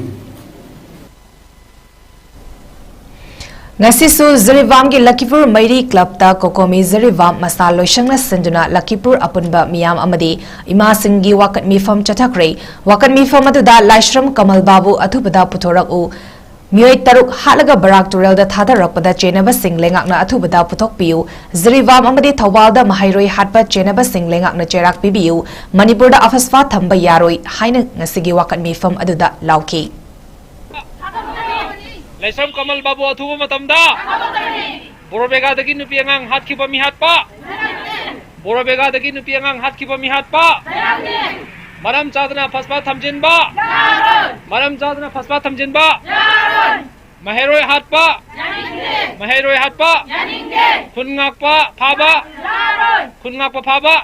ꯉꯁꯤꯁꯨ ꯖꯤꯔꯤꯕꯥꯝꯒꯤ ꯂꯛꯈꯤꯄꯨꯔ ꯃꯩꯔꯤ ꯀ꯭ꯂꯕꯇ ꯀꯣꯀꯣꯃꯤ ꯖꯤꯔꯤꯕꯥꯝ ꯃꯁꯥ ꯂꯣꯏꯁꯪꯅ ꯁꯤꯟꯗꯨꯅ ꯂꯛꯈꯤꯄꯨꯔ ꯑꯄꯨꯟꯕ ꯃꯤꯌꯥꯝ ꯑꯃꯗꯤ ꯏꯃꯥꯁꯤꯡꯒꯤ ꯋꯥꯀꯠ ꯃꯤꯐꯝ ꯆꯠꯊꯈ꯭ꯔꯦ꯫ ꯋꯥꯀꯠ ꯃꯤꯐꯝ ꯑꯗꯨꯗ ꯂꯥꯏꯁ꯭ꯔꯝ ꯀꯃꯜ ꯕꯥꯕꯨ ꯑꯊꯨꯕꯗ ꯄꯨꯊꯣꯔꯛꯎ, ꯃꯤꯑꯣꯏ ꯇꯔꯨꯛ ꯍꯥꯠꯂꯒ ꯕꯔꯥꯛ ꯇꯨꯔꯦꯜꯗ ꯊꯥꯗꯔꯛꯄꯗ ꯆꯦꯟꯅꯕꯁꯤꯡ ꯂꯩꯉꯥꯛꯅ ꯑꯊꯨꯕꯗ ꯄꯨꯊꯣꯛꯄꯤꯌꯨ, ꯖꯤꯔꯤꯕꯥꯝ ꯑꯃꯗꯤ ꯊꯧꯕꯥꯜꯗ ꯃꯍꯩꯔꯣꯏ ꯍꯥꯠꯄ ꯆꯦꯟꯅꯕꯁꯤꯡ ꯂꯩꯉꯥꯛꯅ ꯆꯩꯔꯥꯛ ꯄꯤꯕꯤꯌꯨ, ꯃꯅꯤꯄꯨꯔꯗ ꯑꯐꯁꯄꯥ ꯊꯝꯕ ꯌꯥꯔꯣꯏ ꯍꯥꯏꯅ ꯉꯁꯤꯒꯤ ꯋꯥꯀꯠ ꯃꯤꯐꯝ ꯑꯗꯨꯗ ꯂꯥꯎꯈꯤ꯫ ꯂꯥꯏꯁ꯭ꯔꯝ ꯀꯃꯜ ꯕꯥꯕꯨ ꯑꯊꯨꯕ ꯃꯇꯝꯗ ꯕꯣꯔꯣꯕꯦꯒꯥꯗꯒꯤ ꯅꯨꯄꯤ ꯑꯉꯥꯡ ꯍꯥꯠꯈꯤꯕ ꯃꯤꯍꯥꯠꯄ, ꯕꯣꯔꯣꯕꯦꯒꯥꯗꯒꯤ ꯅꯨꯄꯤ ꯑꯉꯥꯡ ꯍꯥꯠꯈꯤꯕ ꯃꯤꯍꯥꯠꯄ, ꯃꯔꯝ ꯆꯥꯗꯅ ꯐꯁꯄꯥ ꯊꯝꯖꯤꯟꯕ, ꯃꯔꯝ ꯆꯥꯗꯅ ꯐꯁꯄꯥ ꯊꯝꯖꯤꯟꯕ, ꯃꯍꯩꯔꯣꯏ ꯍꯥꯠꯄ, ꯃꯍꯩꯔꯣꯏ ꯍꯥꯠꯄ, ꯈꯨꯟ ꯉꯥꯛꯄ ꯐꯥꯕ, ꯈꯨꯟ ꯉꯥꯛꯄ ꯐꯥꯕ꯫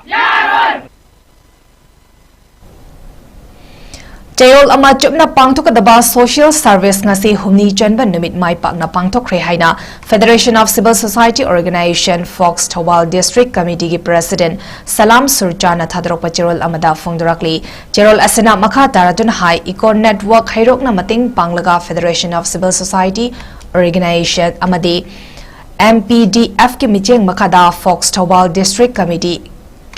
ꯆꯌꯣꯜ ꯑꯃ ꯆꯨꯞꯅ ꯄꯥꯡꯊꯣꯛꯀꯗꯕ social service ꯉꯁꯤ ꯍꯨꯝꯅꯤ ꯆꯟꯕ ꯅꯨꯃꯤꯠ ꯃꯥꯏ ꯄꯥꯛꯅ ꯄꯥꯡꯊꯣꯛꯈ꯭ꯔꯦ ꯍꯥꯏꯅ Federation of Civil Society Organization, fox Thoubal District Committeeꯒꯤ President ꯁꯂꯥꯝ ꯁꯨꯔꯆꯥꯅ ꯊꯥꯗꯣꯔꯛꯄ ꯆꯦꯔꯣꯜ ꯑꯃꯗ ꯐꯣꯡꯗꯣꯔꯛꯂꯤ꯫ ꯆꯦꯔꯣꯜ ꯑꯁꯤꯅ ꯃꯈꯥ ꯇꯥꯔꯗꯨꯅ ꯍꯥꯏ, Eco Network ꯍꯩꯔꯣꯛꯅ ꯃꯇꯦꯡ ꯄꯥꯡꯂꯒ Federation of Civil Society Organization ꯑꯃꯗꯤ MPDFꯀꯤ ꯃꯤꯠꯌꯦꯡ ꯃꯈꯥꯗ fox Thoubal District Committee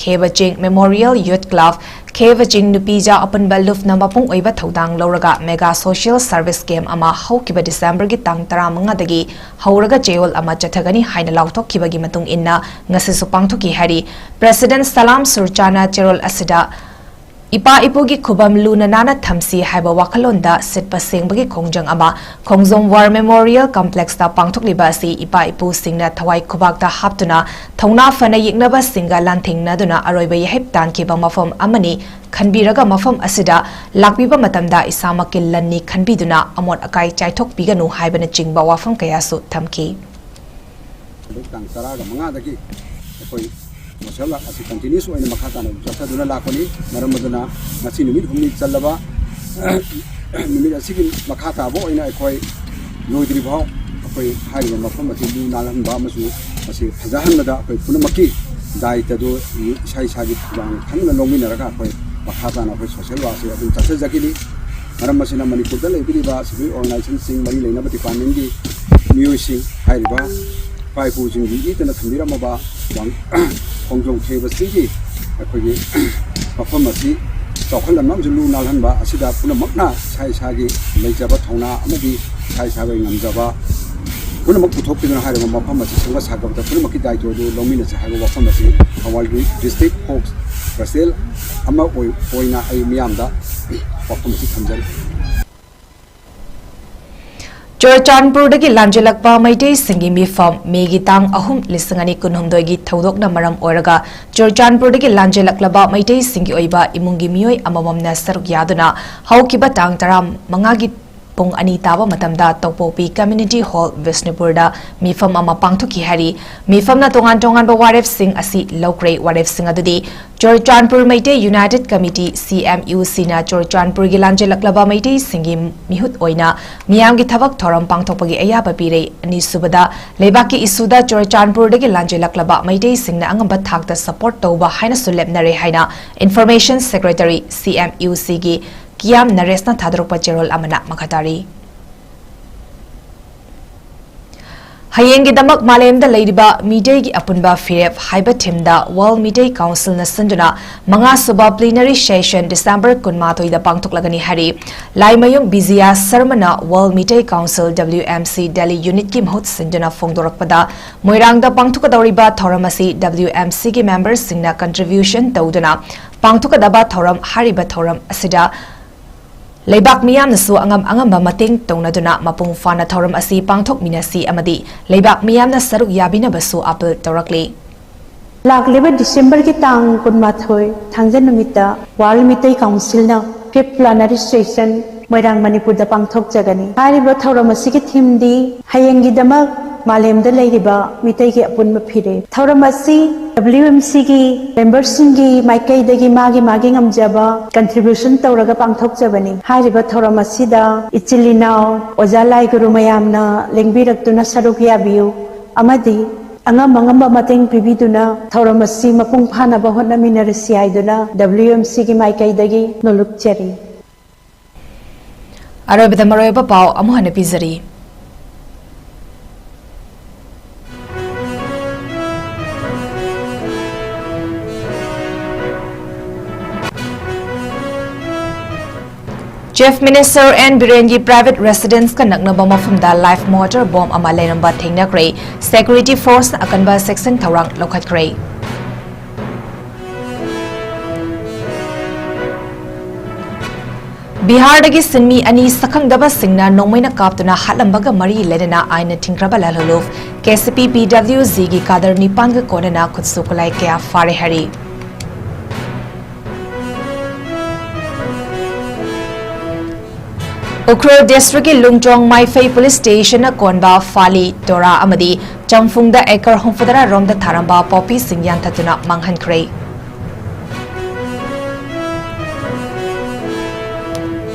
ꯈꯦꯕꯆꯤꯡ Memorial Youth Club, ꯈꯦꯕꯆꯤꯡ ꯅꯨꯄꯤꯖꯥ ꯑꯄꯨꯟꯕ ꯂꯨꯞꯅ ꯃꯄꯨꯡ ꯑꯣꯏꯕ ꯊꯧꯗꯥꯡ ꯂꯧꯔꯒ mega social service camp ꯑꯃ ꯍꯧꯈꯤꯕ Decemberꯒꯤ ꯇꯥꯡ ꯇꯔꯥꯃꯉꯥꯗꯒꯤ ꯍꯧꯔꯒ ꯆꯌꯣꯜ ꯑꯃ ꯆꯠꯊꯒꯅꯤ ꯍꯥꯏꯅ ꯂꯥꯎꯊꯣꯛꯈꯤꯕꯒꯤ ꯃꯇꯨꯡ ꯏꯟꯅ ꯉꯁꯤꯁꯨ ꯄꯥꯡꯊꯣꯛꯈꯤ ꯍꯥꯏꯔꯤ꯫ President ꯁꯂꯥꯝ ꯁꯨꯔꯆꯥꯅ ꯆꯦꯔꯣꯜ ꯑꯁꯤꯗ ꯏꯄꯥ ꯏꯄꯨꯒꯤ ꯈꯨꯕꯝ ꯂꯨꯅ ꯅꯥꯟꯅ ꯊꯝꯁꯤ ꯍꯥꯏꯕ ꯋꯥꯈꯜꯂꯣꯟꯗ ꯁꯤꯠꯄ ꯁꯦꯡꯕꯒꯤ ꯈꯣꯡꯖꯪ ꯑꯃ ꯈꯣꯡꯖꯣꯝ War Memorial Complexꯇ ꯄꯥꯡꯊꯣꯛꯂꯤꯕ ꯑꯁꯤ ꯏꯄꯥ ꯏꯄꯨꯁꯤꯡꯅ ꯊꯋꯥꯏ ꯈꯨꯕꯥꯛꯇ ꯍꯥꯞꯇꯨꯅ ꯊꯧꯅꯥ ꯐꯅ ꯌꯦꯛꯅꯕꯁꯤꯡꯒ ꯂꯥꯟꯊꯦꯡꯅꯗꯨꯅ ꯑꯔꯣꯏꯕ ꯌꯥꯍꯤꯞ ꯇꯥꯟꯈꯤꯕ ꯃꯐꯝ ꯑꯃꯅꯤ꯫ ꯈꯟꯕꯤꯔꯒ ꯃꯐꯝ ꯑꯁꯤꯗ ꯂꯥꯛꯄꯤꯕ ꯃꯇꯝꯗ ꯏꯁꯥꯃꯛꯀꯤ ꯂꯟꯅꯤ ꯈꯟꯕꯤꯗꯨꯅ ꯑꯃꯣꯠ ꯑꯀꯥꯏ ꯆꯥꯏꯊꯣꯛꯄꯤꯒꯅꯨ ꯍꯥꯏꯕꯅꯆꯤꯡꯕ ꯋꯥꯐꯝ ꯀꯌꯥꯁꯨ ꯊꯝꯈꯤ꯫ ꯍꯟꯗꯛ ꯇꯥꯡ ꯇꯔꯥꯒ ꯃꯉꯥꯗꯒꯤ ꯑꯩꯈꯣꯏ social work ꯑꯁꯤ continuous ꯑꯣꯏꯅ ꯃꯈꯥ ꯇꯥꯅ ꯆꯠꯊꯗꯨꯅ ꯂꯥꯛꯄꯅꯤ꯫ ꯃꯔꯝ ꯑꯗꯨꯅ ꯉꯁꯤ ꯅꯨꯃꯤꯠ ꯍꯨꯝꯅꯤ ꯆꯜꯂꯕ ꯅꯨꯃꯤꯠ ꯑꯁꯤꯒꯤ ꯃꯈꯥ ꯇꯥꯕ ꯑꯣꯏꯅ ꯑꯩꯈꯣꯏ ꯂꯣꯏꯗ꯭ꯔꯤꯐꯥꯎ ꯑꯩꯈꯣꯏ ꯍꯥꯏꯔꯤꯕ ꯃꯐꯝ ꯑꯁꯤ ꯂꯨ ꯅꯥꯜꯍꯟꯕ ꯑꯃꯁꯨꯡ ꯃꯁꯤ ꯐꯖꯍꯟꯕꯗ ꯑꯩꯈꯣꯏ ꯄꯨꯝꯅꯃꯛꯀꯤ ꯗꯥꯏꯇꯗꯨ ꯏꯁꯥ ꯏꯁꯥꯒꯤ ꯊꯧꯗꯥꯡ ꯈꯪꯅ ꯂꯧꯃꯤꯟꯅꯔꯒ ꯑꯩꯈꯣꯏ ꯃꯈꯥ ꯇꯥꯅ ꯑꯩꯈꯣꯏ social work ꯑꯁꯤ ꯑꯗꯨꯝ ꯆꯠꯊꯖꯈꯤꯅꯤ꯫ ꯃꯔꯝ ꯑꯁꯤꯅ ꯃꯅꯤꯄꯨꯔꯗ ꯂꯩꯕꯤꯔꯤꯕ civil organizationꯁꯤꯡ, ꯃꯔꯤ ꯂꯩꯅꯕ departmentꯀꯤ ꯃꯤꯑꯣꯏꯁꯤꯡ, ꯍꯥꯏꯔꯤꯕ ꯏꯄꯥ ꯏꯄꯨꯁꯤꯡꯒꯤ ꯏꯇꯅ ꯊꯝꯕꯤꯔꯝꯃꯕ ꯋꯥꯡ-, ꯈꯣꯡꯖꯣꯝ ꯊꯦꯕ ꯆꯤꯡꯒꯤ ꯑꯩꯈꯣꯏꯒꯤ ꯃꯐꯝ ꯑꯁꯤ ꯆꯥꯎꯈꯠꯂꯝꯅꯕꯁꯨ ꯂꯨ ꯅꯥꯜꯍꯟꯕ ꯑꯁꯤꯗ ꯄꯨꯝꯅꯃꯛꯅ ꯏꯁꯥ ꯏꯁꯥꯒꯤ ꯂꯩꯖꯕ ꯊꯧꯅꯥ ꯑꯃꯗꯤ ꯏꯁꯥ ꯏꯁꯥꯒꯤ ꯉꯝꯖꯕ ꯄꯨꯝꯅꯃꯛ ꯄꯨꯊꯣꯛꯄꯤꯗꯨꯅ ꯍꯥꯏꯔꯤꯕ ꯃꯐꯝ ꯑꯁꯤ ꯁꯦꯝꯒꯠ ꯁꯥꯒꯠꯄꯗ ꯄꯨꯝꯅꯃꯛꯀꯤ ꯗꯥꯏꯇ꯭ꯋ ꯑꯗꯨ ꯂꯧꯃꯤꯟꯅꯁꯤ ꯍꯥꯏꯕ ꯋꯥꯐꯝ ꯑꯁꯤ ꯊꯧꯕꯥꯜꯒꯤ district folk festival ꯑꯃ ꯑꯣꯏ-, ꯑꯣꯏꯅ ꯑꯩ ꯃꯤꯌꯥꯝꯗ ꯋꯥꯐꯝ ꯑꯁꯤ ꯊꯝꯖꯔꯤ꯫ ꯆꯨꯔꯆꯥꯟꯄꯨꯔꯗꯒꯤ ꯂꯥꯟꯖꯦꯜꯂꯛꯄ ꯃꯩꯇꯩꯁꯤꯡꯒꯤ ꯃꯤꯐꯝ꯫ ꯃꯦꯒꯤ ꯇꯥꯡ ꯑꯍꯨꯝ, ꯂꯤꯁꯤꯡ ꯑꯅꯤ ꯀꯨꯟꯍꯨꯝꯗꯣꯏꯒꯤ ꯊꯧꯗꯣꯛꯅ ꯃꯔꯝ ꯑꯣꯏꯔꯒ ꯆꯨꯔꯆꯥꯟꯄꯨꯔꯗꯒꯤ ꯂꯥꯟꯖꯦꯜꯂꯛꯂꯕ ꯃꯩꯇꯩꯁꯤꯡꯒꯤ ꯑꯣꯏꯕ ꯏꯃꯨꯡꯒꯤ ꯃꯤꯑꯣꯏ ꯑꯃꯃꯝꯅ ꯁꯔꯨꯛ ꯌꯥꯗꯨꯅ ꯍꯧꯈꯤꯕ ꯇꯥꯡ ꯇꯔꯥꯃꯉꯥꯒꯤ ꯄꯨꯡ ꯑꯅꯤ ꯇꯥꯕ ꯃꯇꯝꯗ ꯇꯣꯡꯄꯣꯛꯄꯤ Community Hall, ꯕꯤꯁꯅꯨꯄꯨꯔꯗ ꯃꯤꯐꯝ ꯑꯃ ꯄꯥꯡꯊꯣꯛꯈꯤ ꯍꯥꯏꯔꯤ꯫ ꯃꯤꯐꯝꯅ ꯇꯣꯉꯥꯟ ꯇꯣꯉꯥꯟꯕ ꯋꯥꯔꯦꯞꯁꯤꯡ ꯑꯁꯤ ꯂꯧꯈ꯭ꯔꯦ꯫ ꯋꯥꯔꯦꯞꯁꯤꯡ ꯑꯗꯨꯗꯤ ꯆꯨꯔꯆꯥꯟꯄꯨꯔ ꯃꯩꯇꯩ United Committee, CMUCꯅ ꯆꯨꯔꯆꯥꯟꯄꯨꯔꯒꯤ ꯂꯥꯟꯖꯦꯜꯂꯛꯂꯕ ꯃꯩꯇꯩꯁꯤꯡꯒꯤ ꯃꯤꯍꯨꯠ ꯑꯣꯏꯅ ꯃꯤꯌꯥꯝꯒꯤ ꯊꯕꯛ ꯊꯧꯔꯝ ꯄꯥꯡꯊꯣꯛꯄꯒꯤ ꯑꯌꯥꯕ ꯄꯤꯔꯦ꯫ ꯑꯅꯤꯁꯨꯕꯗ, ꯂꯩꯕꯥꯛꯀꯤ ꯏꯁꯨꯗ ꯆꯨꯔꯆꯥꯟꯄꯨꯔꯗꯒꯤ ꯂꯥꯟꯖꯦꯜꯂꯛꯂꯕ ꯃꯩꯇꯩꯁꯤꯡꯅ ꯑꯉꯝꯕ ꯊꯥꯛꯇ support ꯇꯧꯕ ꯍꯥꯏꯅꯁꯨ ꯂꯦꯞꯅꯔꯦ ꯍꯥꯏꯅ Information Secretary, CMUCꯒꯤ ꯀꯤꯌꯥꯝ ꯅꯔꯦꯁꯅ ꯊꯥꯗꯣꯔꯛꯄ ꯆꯦꯔꯣꯜ ꯑꯃꯅ ꯃꯈꯥ ꯇꯥꯔꯤ꯫ ꯍꯌꯦꯡꯒꯤꯗꯃꯛ ꯃꯥꯂꯦꯝꯗ ꯂꯩꯔꯤꯕ ꯃꯤꯇꯩꯒꯤ ꯑꯄꯨꯟꯕ ꯐꯤꯔꯦꯞ ꯍꯥꯏꯕ theme ꯗ World Meitei Council ꯅ ꯁꯤꯟꯗꯨꯅ ꯃꯉꯥꯁꯨꯕ plenary session December ꯀꯨꯟꯃꯥꯊꯣꯏꯗ ꯄꯥꯡꯊꯣꯛꯂꯒꯅꯤ ꯍꯥꯏꯔꯤ꯫ Laimayum Bijay ꯁꯔꯃꯅ World Meitei Council W M C Delhi unit ꯀꯤ ꯃꯍꯨꯠ ꯁꯤꯟꯗꯨꯅ ꯐꯣꯡꯗꯣꯔꯛꯄꯗ, ꯃꯣꯏꯔꯥꯡꯗ ꯄꯥꯡꯊꯣꯛꯀꯗꯧꯔꯤꯕ ꯊꯧꯔꯝ ꯑꯁꯤ W M C ꯒꯤ member ꯁꯤꯡꯅ contribution ꯇꯧꯗꯨꯅ ꯄꯥꯡꯊꯣꯛꯀꯗꯕ ꯊꯧꯔꯝ, ꯍꯥꯏꯔꯤꯕ ꯊꯧꯔꯝ ꯑꯁꯤꯗ ꯂꯩꯕꯥꯛ ꯃꯤꯌꯥꯝꯅꯁꯨ ꯑꯉꯝ ꯑꯉꯝꯕ ꯃꯇꯦꯡ ꯇꯧꯅꯗꯨꯅ ꯃꯄꯨꯡ ꯐꯥꯅ ꯊꯧꯔꯝ ꯑꯁꯤ ꯄꯥꯡꯊꯣꯛꯃꯤꯟꯅꯁꯤ ꯑꯃꯗꯤ ꯂꯩꯕꯥꯛ ꯃꯤꯌꯥꯝꯅ ꯁꯔꯨꯛ ꯌꯥꯕꯤꯅꯕꯁꯨ appeal ꯇꯧꯔꯛꯂꯤ꯫ ꯂꯥꯛꯂꯤꯕ December ꯒꯤ ꯇꯥꯡ ꯀꯨꯟꯃꯥꯊꯣꯏ, ꯊꯥꯡꯖ ꯅꯨꯃꯤꯠꯇ World Meitei Council ꯅ fifth plenary session ꯃꯣꯏꯔꯥꯡ, ꯃꯅꯤꯄꯨꯔꯗ ꯄꯥꯡꯊꯣꯛꯆꯒꯅꯤ꯫ ꯍꯥꯏꯔꯤꯕ ꯊꯧꯔꯝ ꯑꯁꯤꯒꯤ theme ꯗꯤ ꯍꯌꯦꯡꯒꯤꯗꯃꯛ ꯃꯥꯂꯦꯝꯗ ꯂꯩꯔꯤꯕ ꯃꯤꯇꯩꯒꯤ ꯑꯄꯨꯟꯕ ꯐꯤꯔꯦꯞ꯫ ꯊꯧꯔꯝ ꯑꯁꯤ W M C ꯒꯤ member ꯁꯤꯡꯒꯤ ꯃꯥꯏꯀꯩꯗꯒꯤ ꯃꯥꯒꯤ ꯃꯥꯒꯤ ꯉꯝꯖꯕ contribution ꯇꯧꯔꯒ ꯄꯥꯡꯊꯣꯛꯆꯕꯅꯤ꯫ ꯍꯥꯏꯔꯤꯕ ꯊꯧꯔꯝ ꯑꯁꯤꯗ ꯏꯆꯤꯜ ꯏꯅꯥꯎ, ꯑꯣꯖꯥ ꯂꯥꯏ ꯒꯨꯔꯨ ꯃꯌꯥꯝꯅ ꯂꯦꯡꯕꯤꯔꯛꯇꯨꯅ ꯁꯔꯨꯛ ꯌꯥꯕꯤꯌꯨ ꯑꯃꯗꯤ ꯑꯉꯝ ꯑꯉꯝꯕ ꯃꯇꯦꯡ ꯄꯤꯕꯤꯗꯨꯅ ꯊꯧꯔꯝ ꯑꯁꯤ ꯃꯄꯨꯡ ꯐꯥꯅꯕ ꯍꯣꯠꯅꯃꯤꯟꯅꯔꯁꯤ ꯍꯥꯏꯗꯨꯅ W M C ꯒꯤ ꯃꯥꯏꯀꯩꯗꯒꯤ ꯅꯣꯜꯂꯨꯛꯆꯔꯤ꯫ ꯑꯔꯣꯏꯕꯗ ꯃꯔꯨꯑꯣꯏꯕ ꯄꯥꯎ ꯑꯃꯨꯛ ꯍꯟꯅ ꯄꯤꯖꯔꯤ꯫ Chief Minister N ꯕꯤꯔꯦꯟꯒꯤ private residence ꯀ ꯅꯛꯅꯕ ꯃꯐꯝꯗ live mortar bomb ꯑꯃ ꯂꯩꯔꯝꯕ ꯊꯦꯡꯅꯈ꯭ꯔꯦ꯫ Security force ꯅ ꯑꯀꯟꯕ ꯆꯦꯛꯁꯤꯟ ꯊꯧꯔꯥꯡ ꯂꯧꯈꯠꯈ꯭ꯔꯦ꯫ ꯕꯤꯍꯥꯔꯗꯒꯤ ꯁꯤꯟꯃꯤ ꯑꯅꯤ ꯁꯛꯈꯪꯗꯕꯁꯤꯡꯅ ꯅꯣꯡꯃꯩꯅ ꯀꯥꯞꯇꯨꯅ ꯍꯥꯠꯂꯝꯕꯒ ꯃꯔꯤ ꯂꯩꯅꯅ ꯑꯥꯏꯟꯅ ꯊꯤꯡꯈ꯭ꯔꯕ ꯂꯥꯜꯍꯧꯂꯨꯞ꯫ K C P P W G ꯒꯤ cadre ꯅꯤꯄꯥꯟꯒ ꯀꯣꯟꯅꯅ ꯈꯨꯠꯁꯨ ꯈꯨꯠꯂꯥꯏ ꯀꯌꯥ ꯐꯥꯔꯦ ꯍꯥꯏꯔꯤ꯫ ꯎꯈ꯭ꯔꯨꯜ district ꯀꯤ ꯂꯨꯡꯇ꯭ꯔꯣꯡ ꯃꯥꯏꯐꯩ police station ꯅ ꯀꯣꯟꯕ ꯐꯥꯂꯤ, ꯇꯣꯔꯥ ꯑꯃꯗꯤ ꯆꯝꯐꯨꯡꯗ acre ꯍꯨꯝꯐꯨꯇꯔꯥ ꯔꯣꯝꯗ ꯊꯥꯔꯝꯕ ꯄꯣꯄꯤꯁꯤꯡ ꯌꯥꯟꯊꯠꯇꯨꯅ ꯃꯥꯡꯍꯟꯈ꯭ꯔꯦ꯫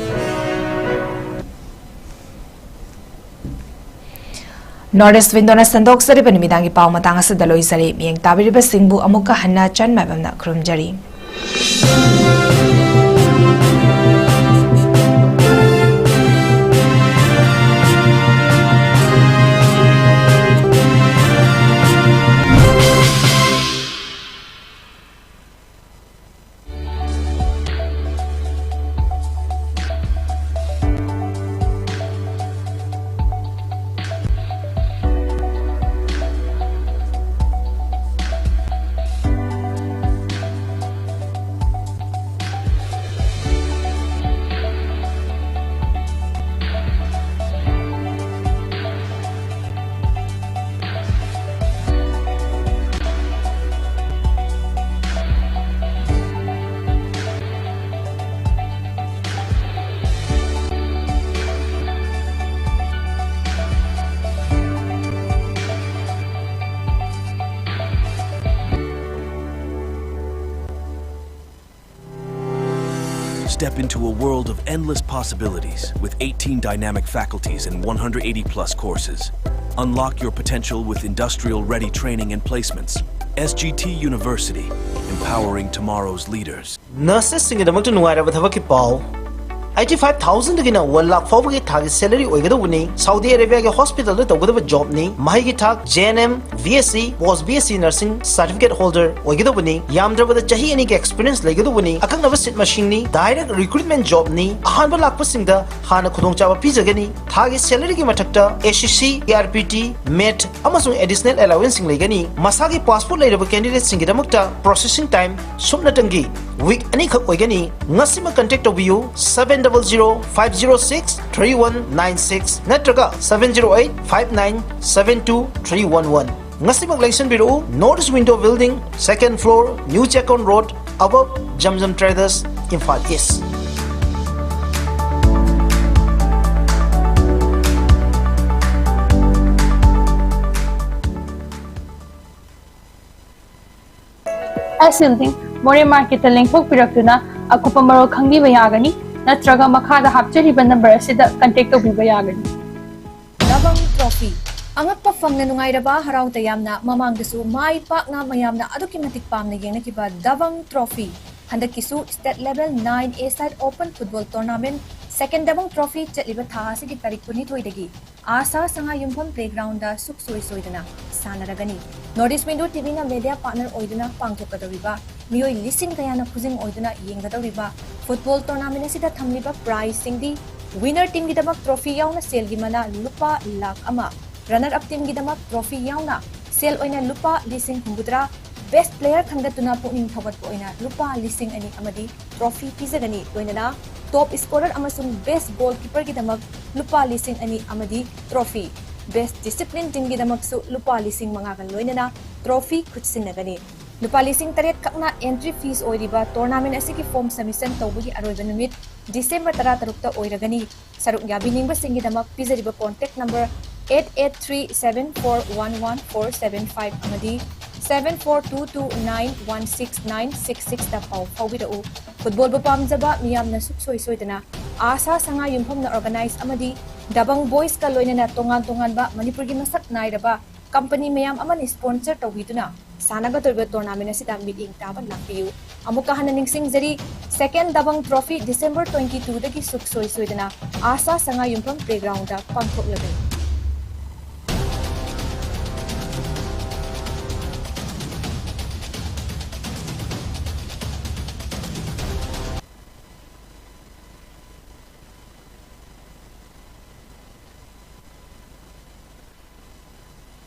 North East Window ꯅ ꯁꯟꯗꯣꯛꯆꯔꯤꯕ ꯅꯨꯃꯤꯗꯥꯡꯒꯤ ꯄꯥꯎ ꯃꯇꯥꯡ ꯑꯁꯤꯗ ꯂꯣꯏꯖꯔꯦ꯫ ꯃꯤꯠꯌꯦꯡ ꯇꯥꯕꯤꯔꯤꯕꯁꯤꯡꯕꯨ ꯑꯃꯨꯛꯀ ꯍꯟꯅ ꯆꯟ ꯃꯥꯏꯕꯝꯅ ꯈꯨꯔꯨꯝꯖꯔꯤ꯫ Step into a world of endless possibilities with eighteen dynamic faculties and one hundred eighty plus courses. Unlock your potential with industrial ready training and placements. S G T University, empowering tomorrow's leaders. Nurses ꯁꯤꯡꯒꯤꯗꯃꯛꯇ ꯅꯨꯡꯉꯥꯏꯔꯕ ꯊꯕꯛꯀꯤ ꯄꯥꯎ꯫ Eighty five thousand ꯗꯒꯤꯅ one lakh ꯐꯥꯎꯕꯒꯤ ꯊꯥꯒꯤ salary ꯑꯣꯏꯒꯗꯧꯕꯅꯤ꯫ Saudi Arabia ꯒꯤ hospital ꯗ ꯇꯧꯒꯗꯕ job ꯅꯤ꯫ ꯃꯍꯩꯒꯤ ꯊꯥꯛ J N M, B S C, post B S C nursing certificate holder ꯑꯣꯏꯒꯗꯧꯕꯅꯤ꯫ ꯌꯥꯝꯗ꯭ꯔꯕꯗ ꯆꯍꯤ ꯑꯅꯤꯒꯤ experience ꯂꯩꯒꯗꯧꯕꯅꯤ꯫ ꯑꯀꯛꯅꯕ seat ꯃꯁꯤꯡꯅꯤ꯫ Direct recruitment job ꯅꯤ꯫ ꯑꯍꯥꯟꯕ ꯂꯥꯛꯄꯁꯤꯡꯗ ꯍꯥꯟꯅ ꯈꯨꯗꯣꯡꯆꯥꯕ ꯄꯤꯖꯒꯅꯤ꯫ ꯊꯥꯒꯤ salary ꯒꯤ ꯃꯊꯛꯇ S C C, R P T, met ꯑꯃꯁꯨꯡ additional allowance ꯁꯤꯡ ꯂꯩꯒꯅꯤ꯫ ꯃꯁꯥꯒꯤ passport ꯂꯩꯔꯕ candidate ꯁꯤꯡꯒꯤꯗꯃꯛꯇ processing time ꯁꯨꯞꯅꯇꯪꯒꯤ week ꯑꯅꯤꯈꯛ ꯑꯣꯏꯒꯅꯤ꯫ ꯉꯁꯤꯃꯛ contact ꯇꯧꯕꯤꯌꯨ, seven double zero five zero six three one nine six ꯅꯠꯇ꯭ꯔꯒ seven zero eight five nine seven two three one one꯫ ꯉꯁꯤꯃꯛ ꯂꯦꯡꯁꯤꯟꯕꯤꯔꯛꯎ, North East Window Building, second floor, New Checkon Road, above Zamzam Traders, Imphal East꯫ ꯑꯦꯁ building, ꯃꯣꯔꯦ ꯃꯥꯔꯀꯦꯠꯇ ꯂꯦꯡꯊꯣꯛꯄꯤꯔꯛꯇꯨꯅ ꯑꯀꯨꯞꯄ ꯃꯔꯣꯜ ꯈꯪꯕꯤꯕ ꯌꯥꯒꯅꯤ, ꯅꯠꯇ꯭ꯔꯒ ꯃꯈꯥꯗ ꯍꯥꯞꯆꯔꯤꯕ ꯅꯝꯕꯔ ꯑꯁꯤꯗ contact ꯇꯧꯕꯤꯕ ꯌꯥꯒꯅꯤ꯫ ꯗꯕꯪ ꯇ꯭ꯔꯣꯐꯤ꯫ ꯑꯉꯛꯄ ꯐꯪꯅ ꯅꯨꯡꯉꯥꯏꯔꯕ, ꯍꯔꯥꯎ ꯇꯌꯥꯝꯅ ꯃꯃꯥꯡꯗꯁꯨ ꯃꯥꯏ ꯄꯥꯛꯅ ꯃꯌꯥꯝꯅ ꯑꯗꯨꯛꯀꯤ ꯃꯇꯤꯛ ꯄꯥꯝꯅ ꯌꯦꯡꯅꯈꯤꯕ ꯗꯕꯪ ꯇ꯭ꯔꯣꯐꯤ ꯍꯟꯗꯛꯀꯤꯁꯨ state level nine A side open football tournament second Dabang trophy ꯆꯠꯂꯤꯕ ꯊꯥ ꯑꯁꯤꯒꯤ ꯇꯥꯔꯤꯛ ꯀꯨꯟꯅꯤꯊꯣꯏꯗꯒꯤ ꯑꯥꯁꯥ ꯁꯉꯥꯏꯌꯨꯝꯐꯝ playground ꯗ ꯁꯨꯛꯁꯣꯏ ꯁꯣꯏꯗꯅ ꯁꯥꯟꯅꯔꯒꯅꯤ꯫ North East Window T V ꯅ media partner ꯑꯣꯏꯗꯨꯅ ꯄꯥꯡꯊꯣꯛꯀꯗꯧꯔꯤꯕ, ꯃꯤꯑꯣꯏ ꯂꯤꯁꯤꯡ ꯀꯌꯥꯅ ꯈꯨꯖꯤꯡ ꯑꯣꯏꯗꯨꯅ ꯌꯦꯡꯒꯗꯧꯔꯤꯕ football tournament ꯑꯁꯤꯗ ꯊꯝꯂꯤꯕ prize ꯁꯤꯡꯗꯤ: winner team ꯒꯤꯗꯃꯛ trophy ꯌꯥꯎꯅ ꯁꯦꯜꯒꯤ ꯃꯅꯥ ꯂꯨꯄꯥ ꯂꯥꯈ ꯑꯃ, runner up team ꯒꯤꯗꯃꯛ trophy ꯌꯥꯎꯅ ꯁꯦꯜ ꯑꯣꯏꯅ ꯂꯨꯄꯥ ꯂꯤꯁꯤꯡ ꯍꯨꯝꯐꯨꯇꯔꯥ, best player ꯈꯟꯒꯠꯇꯨꯅ ꯄꯨꯛꯅꯤꯡ ꯊꯧꯒꯠꯄ ꯑꯣꯏꯅ ꯂꯨꯄꯥ ꯂꯤꯁꯤꯡ ꯑꯅꯤ ꯑꯃꯗꯤ trophy ꯄꯤꯖꯒꯅꯤ꯫ ꯂꯣꯏꯅꯅ top scorer ꯑꯃꯁꯨꯡ best goalkeeper ꯒꯤꯗꯃꯛ ꯂꯨꯄꯥ ꯂꯤꯁꯤꯡ ꯑꯅꯤ ꯑꯃꯗꯤ trophy, best discipline team ꯒꯤꯗꯃꯛꯁꯨ ꯂꯨꯄꯥ ꯂꯤꯁꯤꯡ ꯃꯉꯥꯒ ꯂꯣꯏꯅꯅ trophy ꯈꯨꯠꯁꯤꯟꯅꯒꯅꯤ꯫ ꯂꯨꯄꯥ ꯂꯤꯁꯤꯡ ꯇꯔꯦꯠ ꯈꯛꯅ entry fees ꯑꯣꯏꯔꯤꯕ tournament ꯑꯁꯤꯒꯤ form submission ꯇꯧꯕꯒꯤ ꯑꯔꯣꯏꯕ ꯅꯨꯃꯤꯠ December ꯇꯔꯥꯇꯔꯨꯛꯇ ꯑꯣꯏꯔꯒꯅꯤ꯫ ꯁꯔꯨꯛ ꯌꯥꯕꯤꯅꯤꯡꯕꯁꯤꯡꯒꯤꯗꯃꯛ ꯄꯤꯖꯔꯤꯕ contact number eight eight three seven four one one four seven five ꯑꯃꯗꯤ seven four two two nine one six nine six six ꯗ ꯄꯥꯎ ꯐꯥꯎꯕꯤꯔꯛꯎ꯫ ꯐꯨꯠꯕꯣꯜꯕꯨ ꯄꯥꯝꯖꯕ ꯃꯤꯌꯥꯝꯅ ꯁꯨꯛꯁꯣꯏ ꯁꯣꯏꯗꯅ ꯑꯥꯁꯥ ꯁꯉꯥꯏ ꯌꯨꯝꯐꯝꯅ organize ꯑꯃꯗꯤ ꯗꯕꯪ ꯕꯣꯏꯁꯀ ꯂꯣꯏꯅꯅ ꯇꯣꯉꯥꯟ ꯇꯣꯉꯥꯟꯕ ꯃꯅꯤꯄꯨꯔꯒꯤ ꯃꯁꯛ ꯅꯥꯏꯔꯕ company ꯃꯌꯥꯝ ꯑꯃꯅ sponsor ꯇꯧꯕꯤꯗꯨꯅ ꯁꯥꯟꯅꯒꯗꯧꯔꯤꯕ tournament ꯑꯁꯤꯗ ꯃꯤꯠꯌꯦꯡ ꯇꯥꯕ ꯂꯥꯛꯄꯤꯌꯨ꯫ ꯑꯃꯨꯛꯀ ꯍꯟꯅ ꯅꯤꯡꯁꯤꯡꯖꯔꯤ, second ꯗꯕꯪ trophy December twenty two ꯗꯒꯤ ꯁꯨꯛꯁꯣꯏ ꯁꯣꯏꯗꯅ ꯑꯥꯁꯥ ꯁꯉꯥꯏ ꯌꯨꯝꯐꯝ playground ꯗ ꯄꯥꯡꯊꯣꯛꯂꯒꯅꯤ꯫